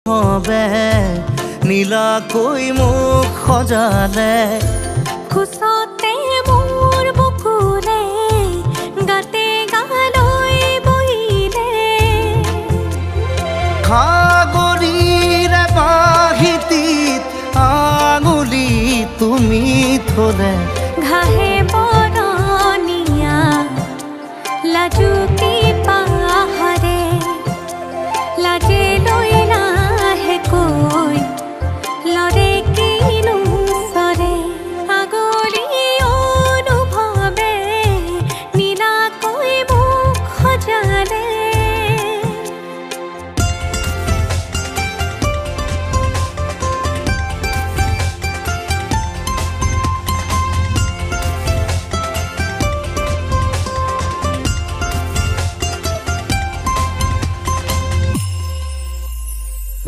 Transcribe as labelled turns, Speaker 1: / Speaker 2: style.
Speaker 1: হবে নীলাকৈ মোক সজালে।
Speaker 2: কোচতে মোৰ বুকুলে গাতে গালৈ বহিলে।
Speaker 1: খাগৰিৰে বাহিতিত আঙুলি তুমি থলে।
Speaker 2: ঘাঁহে বৰণীয়া লাজুক